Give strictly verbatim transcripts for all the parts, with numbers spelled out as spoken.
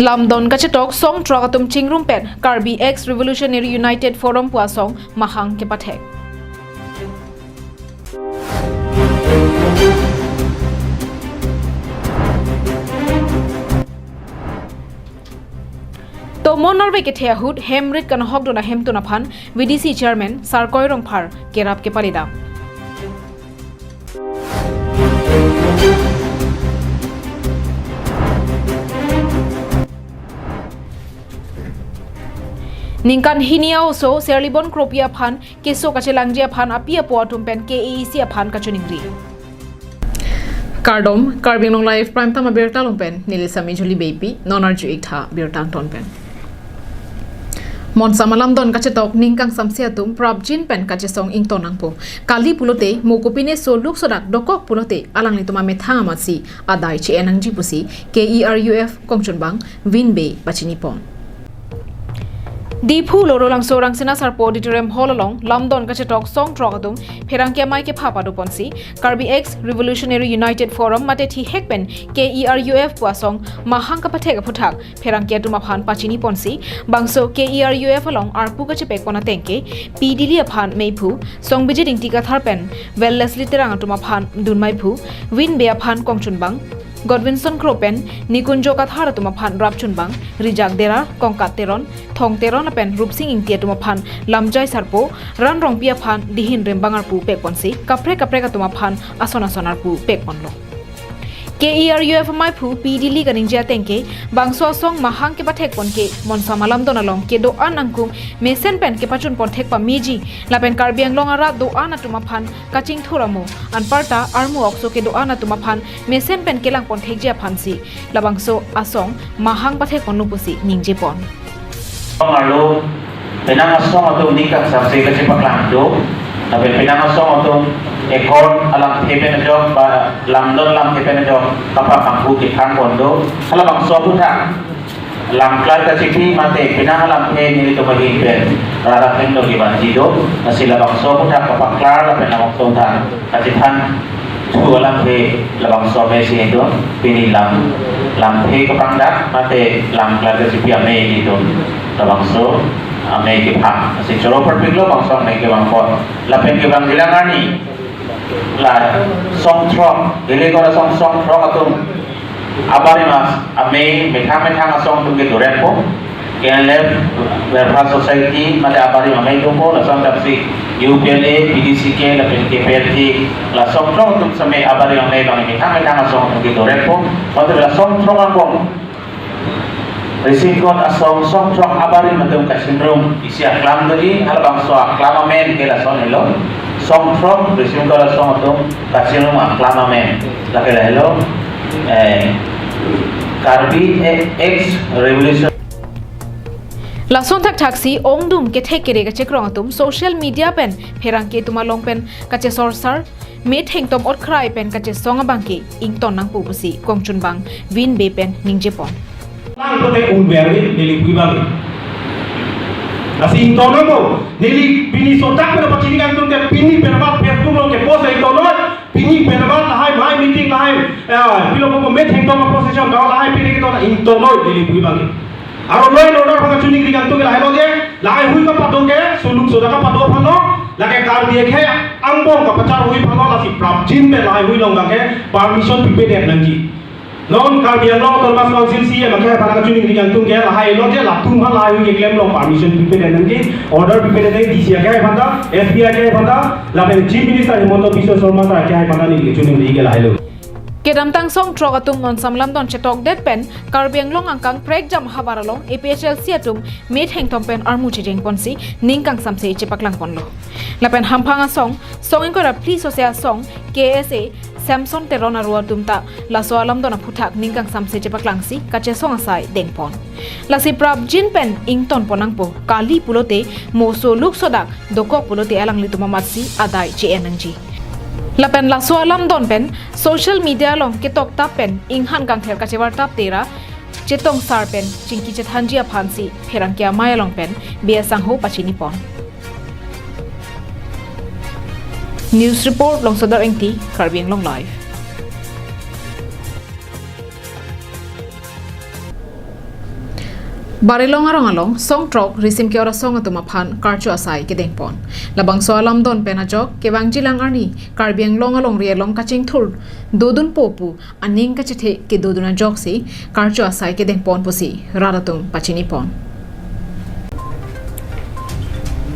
Lamdon kachetok song throk atum chingrum pen Karbi Ex Revolutionary United Forum pu asong mahang kepathek. Tomon arve kethe ahut hem rit kanahokdun ahemtun aphan V D C Chairman Sarkoi Rongphar kerap kepalidam. Ningkan hini a-oso Serlibon Kropi aphan keso kachelangji aphan api apo atum pen K A A C aphan kachiningri. Kardom, Karbi Anglong Live Prime Time abirta along pen neli Sami Juli Beypi, non arju-ik tha birta angton pen. Monsam alamdon kachetok ning kangsamse atum prapjin pen kachesong ington nangpo. Kali pulote mo kopine soluk sodak dokok pulote alanglitum amethang amatsi adai che-en nangji pusi K E R U F kongchunbang Vin Bey pachinipon. Diphu Lorulangso Rangsina Sarpo Auditorium Hall along lamdon kachetok song throk atum pherangke amei kepha padoponsi Karbi Ex Revolutionary United Forum mate thihek pen K E R U F pu asong mahang kapathek aphuthak pherangke atum aphan pachiniponsi bangso K E R U F along arpu kachepekpon atengke P Dili aphan meiphu, Songbijit Ingti Kathar pen Well Leslie Terang atum aphan dunmeiphu, Vin Bey aphan kongchunbang, Godwinson Kro pen Nikunjo Kathar atum aphan rapchunbang, Rijak Dera, Kongkat Teron, Thong Teron lapen Rupsing Ingti atum aphan lamjai sarpo, Ran Rongpi aphan dihin rembang arpu pekponsi kaprek kaprek atum aphan ason ason arpu pekponlo. K E R U F ameiphu P Dili kaningje atengke bangso asong mahang kepathekpon ke monsam alamdon along kedo-an angkung mesen pen kepachunpon thek pameji lapen Karbi Anglong arat do-an atum aphan kachingthur amo anparta armu okso kedo-an atum aphan mesen pen kelangpon thekji aphansi labangso asong mahang pathekponlo pusi ningjepon. Arlo penang asong atum ning kangsamse kachepaklang do, lapen penang asong atum ekor alamthe pen ajok ba lamdon alamthe pen ajok kapakanghu kethangpon do. Halabangso aphuthak lamklar kachipi mate penang alamthe nelitum ahin pen rara hingno kevanji do. Lasi labangso aphuthak kapaklar lapen labangso aphuthak kachethan thu alamthe labangso amei si do. Pini lam, lamthe kapangdak mate lamklar kachipi amei nelitum labangso amei kepha. Lasi choro parpiklo bangso amei kevangpon. Lapen kevangjilang arni la song throk, Delhi kora song, song throk atum abarim amei methang methang asong atum ke doreppo. K L F, Welfare Society, mate abarim amei atumpo, lason thaksi U P L A, P D C K, lapen K P L T, la song throk atum same abarim amei abang methang methang asong atum ke doreppo. Mate la song throk angbong risim kot asong song throk abarim atum kachingrum isi aklam doji, halabangso aklam amen ke lason helo. Song throk risim kot asong atum kachingrum aklam amen. Lake lahelo, eh, Karbi Ex Revolution. Lason thakthaksi ongdung kethek kere kachekrong atum social media pen pherangke atum along pen kachesorsar, methengtom otkrai pen kachesong abangke ington nangpo pusi kongchunbang Vin Bey pen ningjepon. Lang kote unber ni neli pu abang. Lasi ington nangpo, neli pini sotak pen pachini kangtung ke pini berbat Facebook along kepost ington noi, pini berbat lahai mai meeting lahai, eh, pilo ko methengtom opposition daw lahai pini ington ington noi neli pu abang. Aro law and order aphan kachiningri kangtung ke lahelo je, lahaihui kapado ke, soluk sodak kapado aphanlo, lake Karbi akhei angbong kapacharhui aphanlo, lasi prapjin pen lahaihui along lake permission pipedet nangji. Non Karbi Anglong Autonomous Council C E M akhei aphan kachiningri kangtung ke lahelo je, latum aphan lahaihui keklem along permission pipedet nangji, order pipedet nangji D C akhei aphan ta, S P akhei aphan ta, lapen Chief Minister Himanta Biswa Sarma sir akhei aphan ta neli kachiningri ke lahelo. Kedamtang song throk atum monsam lamdon chetokdet pen Karbi Anglong angkang prekjam havar along A P H L C atum methengtom pen armu chejengponsi ning kangsamse chepaklangponlo. Lapen hamphang asong, song ingkoi ra phli sose asong, K S A, Samson Teron aro atum ta laso alamdon aphuthak ning kangsamse chepaklangsi kachesong asai dengpon. Lasi prapjin pen ingtonpon nangpo, kali pulote mo soluk sodak dokok pulote alanglitum amatsi adai che-en nangji. Lapen laso alamdon pen social media along ketoktap pen inghan kangther kachevartap tera chetongsar pen chingki chethanji aphansi pherangke amei along pen bia sangho pachinipon. News report, Longsodar Engti, Karbi Anglong Live. Barilong arong along song throk risim ke-ot asong atum aphan karcho asai kedengpon. Labangso alamdon pen ajok kevangjilang arni Karbi Anglong alongri along kachingthur dodunpo pu aning kachethe kedodun ajoksi karcho asai kedengpon pusi rat atum pachinipon.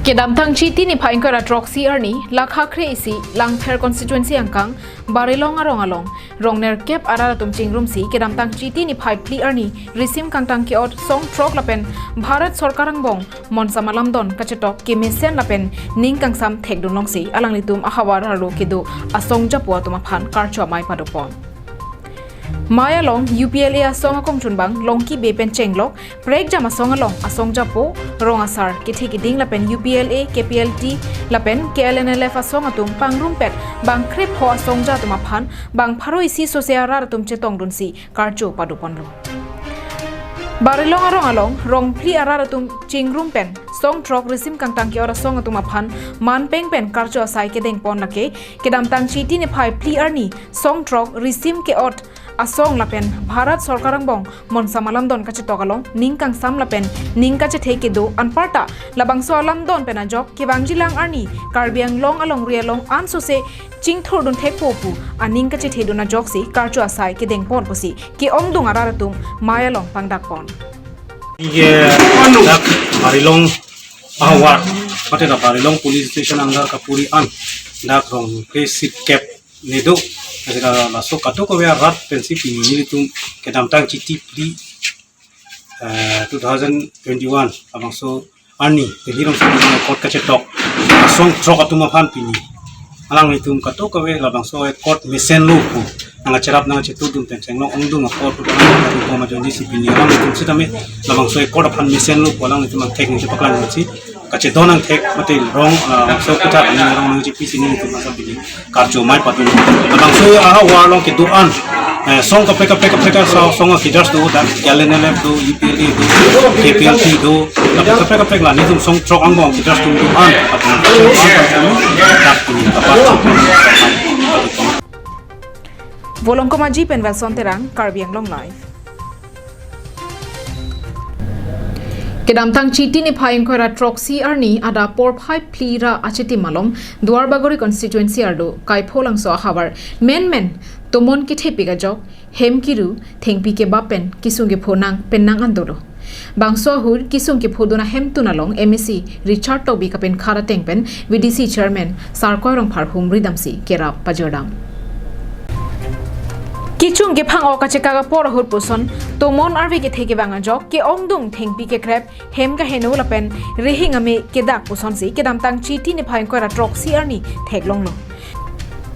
Kedamtang Chiti niphai ingkoi ra throksi arni lakha kre-isi Langpher constituency angkang Barilong arong along rong nerkep arat atum chingrumsi kedamtang Chiti niphai phli arni risim kangtang ke-ot song throk lapen Bharat Sorkar angbong monsam alamdon kachetok kemesen lapen ning kangsam thekdun longsi alanglitum ahavar arlo kedo asong japo atum aphan karcho amei padopon. Mei along U P L A asong akongchunbang Longki Bey pen chenglok prekjam asong along asong japo, rong asar, kethe keding lapen U P L A, K P L T lapen K L N L F asong atum pangrumpet bang krepho asong ja atum aphan bang pharo isi sose arat atum chetongdunsi karcho padoponlo. Barilong arong along rong phli arat atum chingrum pen song throk risim kangtang ke-ot asong atum aphan manpeng pen karcho asai kedengpon lake kedamtang Chiti niphai phli arni song throk risim ke-ot asong lapen Bharat Sorkar angbong monsam alamdon kachetok along ning kangsam lapen ning kachethe kedo anparta labangso alamdon pen ajok kevangjilang arni Karbi Anglong alongri along ansose chingthurdun thekpo pu aning kachethedun ajoksi karcho asai kedengpon pusi ke-ongdung arat atum mei along pangdakpon. Ye dak Barilong ahavar, mate dak Barilong police station under kapuri an dak rong kre-isi kep nedo. Ajira laso kadokave arat pensi pini nelitum kedamtang Chiti phli, eh, two thousand twenty-one labangso arni Delhi rong sini court kachetok asong throk atum aphan pini alanglitum kadokave labangso court mesenlo pu nangkacherap nangkachetudun pen chenglok ongdung a-court pu nangkachetudun pu majonji si pini alanglitum sitame labangso court aphan mesenlo pu alanglitum angthek nangchepaklang si kachedon angthek mate rong, ah, so kutha ani rong nangchepi si nelitum asa pini karcho amei padun. Labangso ahavar along kedo-an, eh, song kaprek kaprek kaprek asong, song a-cadres do, dak K L N L F do, U P L A do, K P L T do, kaprek kaprek kaprek la nelitum song throk angbong cadres do do-an. Dak pini kapat. Volongkom Aji pen Welson Terang, Karbi Anglong Live. Kedamtang Chiti niphai ingkoi ra throksi arni adap porphai phli ra achitim along Duarbagori constituency arlo Kaipholangso ahavar menmen tomon kethepik ajok hem kiru thengpi kebap pen kesung kepho nang pen nang-an dolo. Bangso ahut kesung kephodun ahemtun along M A C Richard Tokbi kapenkhat ateng pen V D C chairman Sarkoi Rongphar humri damsi kerap pajordam. Kechung kephang-ok kachekak apor ahut puson tomon arve kethe kevang ajok ke-ongdung thengpi kekrep hem kaheno lapen rihing ame kedak pusonsi kedamtang Chiti niphai ingkoi ra throksi arni theklonglo.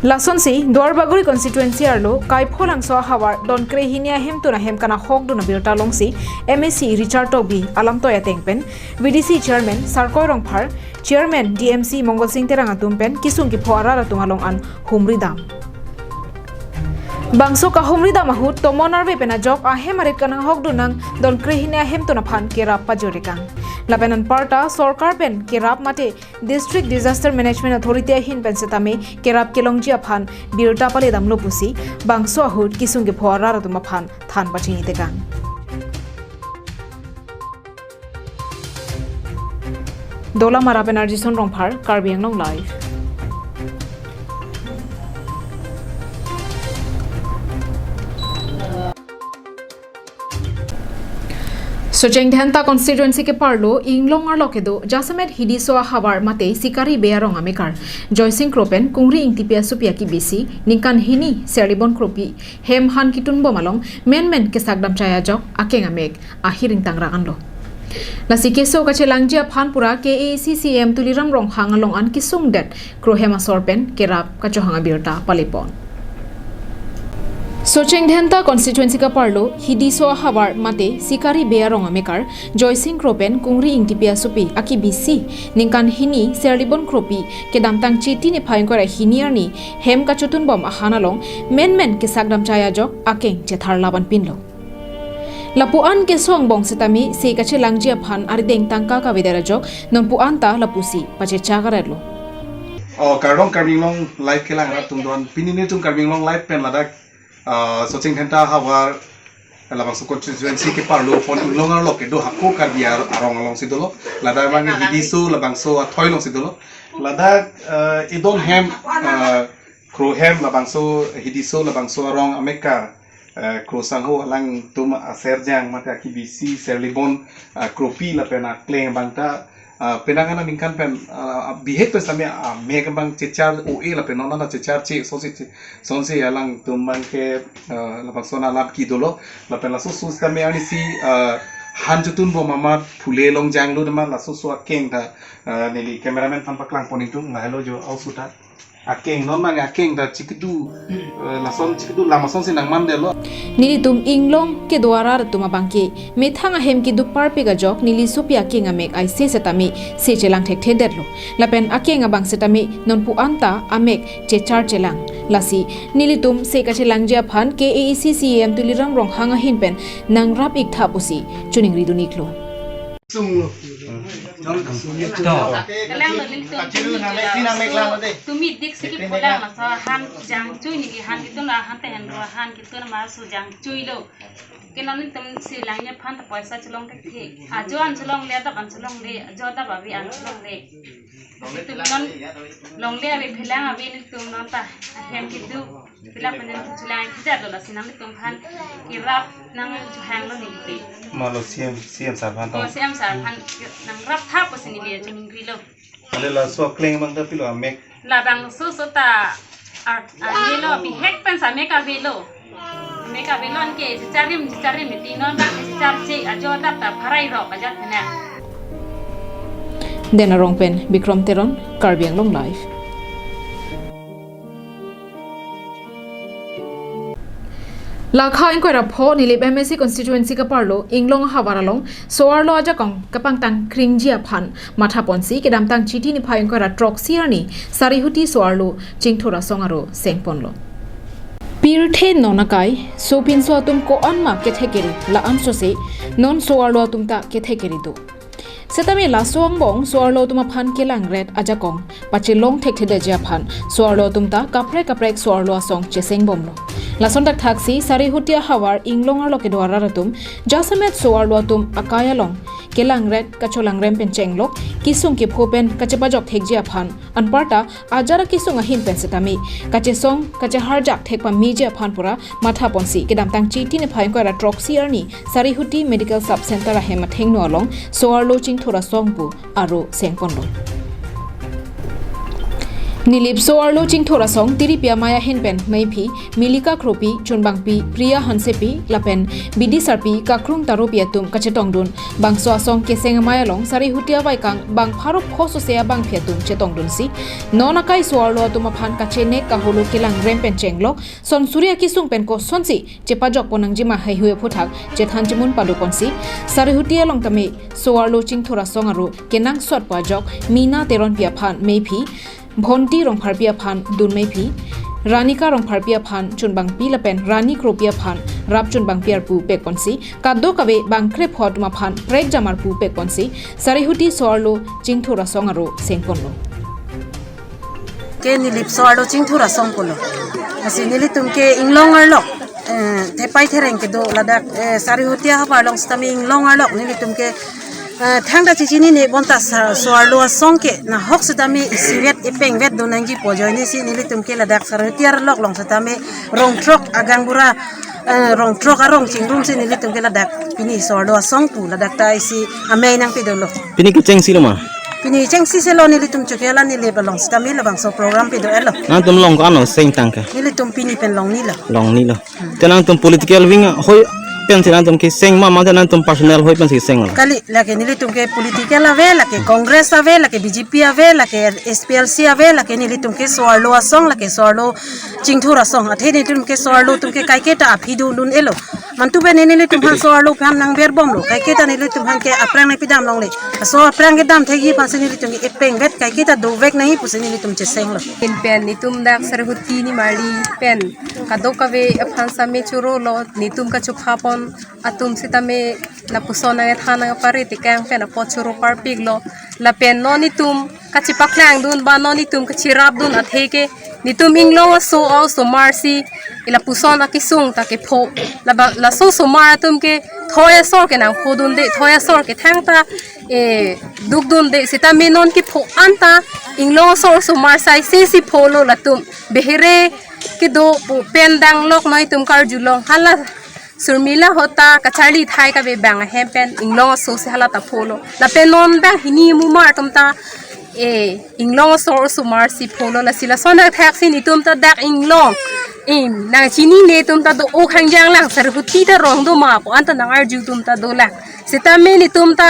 Lasonsi Duarbagori constituency arlo Kaipholangso ahavar don krehini ahemtun ahem kanahokdun abirta longsi M A C Richard Tokbi alamtoi ateng pen V D C chairman Sarkoi Rongphar, chairman D M C Mongol Sing Terang atum pen kesung kepho arat atum along an humri dam. Bangso kahumri dam ahut tomon arve pen ajok ahem arit kanahokdun nang don krehini ahemtun aphan kerap pajorikang. Lapen anparta sorkar pen kerap mate District Disaster Management Authority ahin pen setame kerap kelongji aphan birta pale damlo pusi bangso ahut kesung kepho arat atum aphan than pachini tekang. Dolamara pen Arjison Rongphar, Karbi Anglong Live. Socheng Dhenta constituency keparlo Inglong arlo kedo jasemet Hidiso ahavar mate Sikari Bey arong amekar Joysing Kro pen Kungri Ingtipi asopi akibisi ningkan hini Serlibon Kropi hem han kitunbom along menmen kesakdam chai ajok akeng amek ahir ingtang ra anlo. Lasi keso kachelangji aphan pura K A A C C E M Tuliram Ronghang along an kesungdet krohem asor pen kerap kachohang abirta palepon. Socheng Dhenta constituency kaparlo Hidiso ahavar mate Sikari Bey arong amekar Joysing Kro pen Kungri Ingtipi asopi akibisi ningkan hini Serlibon Kropi kedamtang Chiti niphai ingkoi ra hini arni hem kachotunbom ahan along menmen kesakdam chai ajok akeng chetharlap anpinlo. Lapu-an keso angbong setame se kachelangji aphan arideng tangka kavedet ajok nonpu-an ta lapusi pachechak aretlo. Oh, kardom Karbi Anglong Live kelang arat atum do-an. Pini nelitum Karbi Anglong Live pen ladak, ah, Socheng Dhenta ahavar Labangso constituency ke-arlo pon Inglong arlo kedo hako Karbi ar-, arong alongsi dolo. Ladak abang Hidiso labangso athoi alongsi dolo. Ladak, eh, idon hem, eh, Krohem labangso Hidiso labangso arong amekar, eh, Krosangho alangtum aserjang mate akebisi Serlibon, eh, Kropi lapen akleng abang ta, eh, penang aningkan pen, eh, bihek pen sami amek abang chechar o-e lapen non ana chechar che sonsi che-, sonsi alangtum abang ke, eh, labangso ana alam kedolo lapen laso so sitame arnisi, eh, han chotun bom amat phule longjanglo dema laso so akeng ta, eh, neli cameraman aphan paklang pon ingtung lahelo jo ausuta. Akeng non mang akeng ta chikdu, eh, lason chikdu lam asonsi nangmandetlo. Nelitum Inglong kedo arat atum abang ke methang ahem keduk parpik ajok neli sopi akeng amek aise setame se chelang thekthedetlo. Lapen akeng abang setame non pu anta amek chechar chelang. Lasi nelitum se kachelangji aphan K A A C C E M Tuliram Ronghang ahin pen nangrap iktha pusi choningri dun iklo. Sunglo. Kalang lo nelitum tumi dik siki pulang laso han jangchui neli han ketun la han tehen ro han ketun ma su jangchui lo. Ke non nelitum si langji aphan ta poisa chelong thekthe. Ajo an chelongle, adap an chelongle, ajo adap ave an chelongle. Nelitum non longle ave phelang ave nelitum non ta ahem keduk. Pila pen nelitum chelang thedetlo lasi nanglitum aphan kerap nangchohanglo neli. Malo C M, C M sir aphan to. Oh, C M sir aphan nangrap tha pusi neli choningrilo. Ale laso akleng abang ta pilo amek. Labangso so ta ar-, arnilo bihek pen sa amek avelo. Amek avelo anke checharim checharim miti non abang chechar che ajo adap ta pharai rok ajat na. Den Arong pen Bikrom Teron, Karbi Anglong Live. Lakha ingkoi ra pho Nilip M A C constituency ke-arlo Inglong ahavar along so-arlo ajakong kepangtang kringji aphan matha ponsi kedamtang Chiti niphai ingkoi ra throksi arni Sarihuti so-arlo Chingthur Asong aro seng ponlo. Pirthe non akai sopinso atum ko-an ma kethe keri la-an sose non so-arlo atum ta kethe keri do. Setame laso angbong so-arlo atum aphan kelangret ajakong pachelong thekthedetji aphan so-arlo atum ta kaprek kaprek so-arlo asong cheseng bomlo. Lason thakthaksi Sarihuti ahavar Inglong arlo kedo arat atum jasemet so-arlo atum akai along kelangret kacholangrem pen chenglok kesung kepho pen kachepajok thekji aphan anparta ajar akesung ahin pen setame kachesong kacheharjak thek pameji aphan pura matha ponsi kedamtang Chiti niphai ingkoi ra throksi arni Sarihuti Medical Sub Center ahem athengno along so-arlo Chingthur Asong pu aro seng ponlo. Nilip so-arlo Chingthur Asong tiripi amei ahin pen meiphi Milika Kropi, chunbangpi Priya Hansepi lapen bidi sarpi Kakrung Taropi atum kachetongdun bangso asong keseng amei along Sarihuti avaikang bang pharo pho sose abangpi atum chetongdunsi non akai so-arlo atum aphan kachenek kaholo kelangrem pen chenglok son suri akesung pen kosonsi chepajok pon nangji ma haihui aphuthak chethan chemun pado ponsi Sarihuti along tame so-arlo Chingthur Asong aro kenangsot pajok Mina Teronpi aphan meiphi, Bhonti Rongpharpi aphan dun meiphi, Ranika Rongpharpi aphan chunbangpi lapen Rani Kropi aphan rap chunbangpi arpu pek ponsi kadokave bang krepho atum aphan prekjam arpu pek ponsi Sarihuti so-arlo Chingthur Asong aro seng ponlo. Ke Nilip so-arlo Chingthur Asong pulo. Lasi nelitum ke Inglong arlo, eh, thepai thereng kedo ladak, eh, Sarihuti ahavar along setame Inglong arlo nelitum ke, eh, thangta chichinine bonta sa-, so-arlo asong ke nahok setame isivet ipengvet do nangji pu ajoinesi nelitum ke ladak Sarihuti arlo along setame rong throk agaonbura, eh, rong throk arong chingrumsi nelitum ke ladak pini so-arlo asong pu ladak ta isi amei nangpidolo. Pini kechengsi lo ma? Pini chengsi selo nelitum chuke la Nilip along setame labangso program pido-etlo. Nangtum long ko-an lo seng tangka? Nelitum pini pen long ni lo. Long ni lo. Te nangtum political wing ahoi pensi nangtum keseng ma, mate nangtum personal hoi pensi seng lo? Kali, lake nelitum ke political ave, lake Congress ave, lake B J P ave, lake S P L C ave, lake nelitum ke so-arlo asong, lake so-arlo Chingthur Asong. Athe nelitum ke so-arlo atum ke kaiketa aphi dundun-etlo. Mantu pen nelitum aphan so-arlo aphan nangver bomlo. Kaiketa nelitum aphan ke aphrang nangpidam longle. Laso aphrang kedam thekji aphansi nelitum ke ipengvet kaiketa dovek nangji pusi nelitum chesenglo. Pini pen nelitum dak Sarihuti nimarli pen kadokave aphan same chorolo, nelitum kachopha pon atum setame lapuson nangthan nangpare tekang pen apot choro parpiklo. Lapen non nelitum kachepaklangdun ba non nelitum kacherapdun athe ke Netum inglong aso osomar si ila puson akesung ta kepho. Laba laso osomar atum ke thoi asor ke nangphodunde, thoi asor ke thangta e dukdunde, sitame non kepho anta inglong aso osomar sai se si pholo latum. Behere kedo pu pen danglok noi tum karjulong hala Surmila ahut ta kacharli thai kave bang ahem pen inglong aso si hala ta pholo. Lapen non bang hini mumar atum ta e inglong aso osomar si pholo, lasi lason athak si netum ta dak inglong. Im nangchinine atum ta do, o khangjang lang, sarhuti ta rong do ma pu anta nangarju atum ta dolang. Sitame netum ta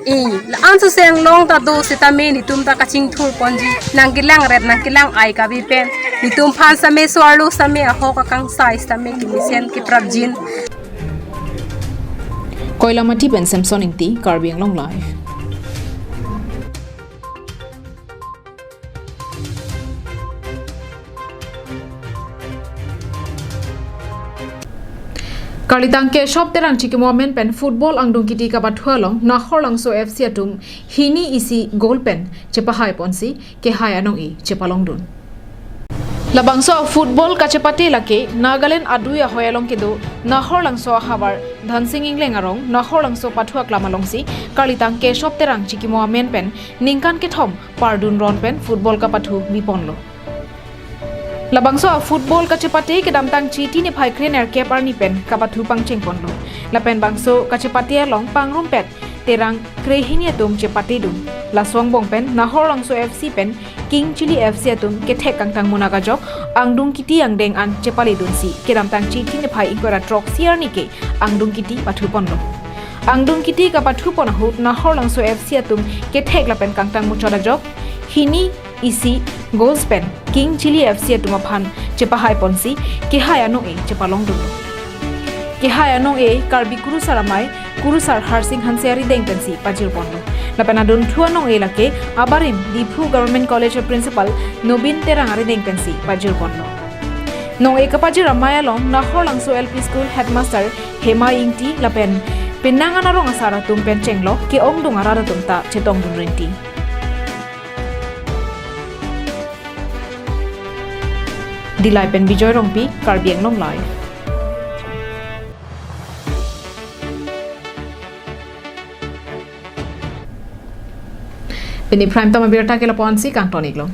e la-an suseng long ta do, sitame netum ta kachingthur ponji, nangkelang ret nangkelang ai kave pen netum aphan same so-arlo same ahok akangsai sitame kemesen keprapjin. Koilamati pen Samson Ingti, Karbi Anglong Live. Karlitang Keshop Terang chikimo amen pen football angdung kiti kapathu along Nahor Langso F C atum hini isi goal pen chepahai ponsi kehai anong-e chepalongdun. Labangso football kachepate lake Nagaland adui ahoi along kedo Nahor Langso ahavar Dhansing Engleng arong Nahor Langso pathu aklam alongsi Karlitang Keshop Terang chikimo amen pen ningkan kethom pardun ron pen football kapathu biponlo. Labangso football kachepate kedamtang Chiti niphai krenerkep arni pen kapathu pangchengponlo. Lapen bangso kachepate along pangrumpet Terang krehini atum chepatedun. Laso angbong pen Nahor Langso F C pen King Chilli F C atum kethek kangtang munak ajok angdung kiti angdeng an chepaledunsi kedamtang Chiti niphai ingkoi ra throksi arni ke angdung kiti pathuponlo. Angdung kiti kapathupon ahut Nahor Langso F C atum kethek lapen kangtang muchot ajok hini isi goals pen King Chilli F C atum aphan chepahai ponsi kehai anong-e chepalongdunlo. Kehai anong-e Karbi Kurusar Amei Kurusar Harsing Hanse arideng pensi pajirponlo. Lapen adunthu anong-e lake abarim Diphu Government College Principal Nobin Terang arideng pensi pajirponlo. Nong-e kapajir amei along Nahor Langso L P School Headmaster Hema Ingti lapen penang anarong asar atum pen chenglok ke-ongdung arat atum ta chetongdun rinti. Dillai pen Bijoy Rongpi, Karbi Anglong Live. Pini Prime Time abirta ke lapu-ansi kangton-iklo.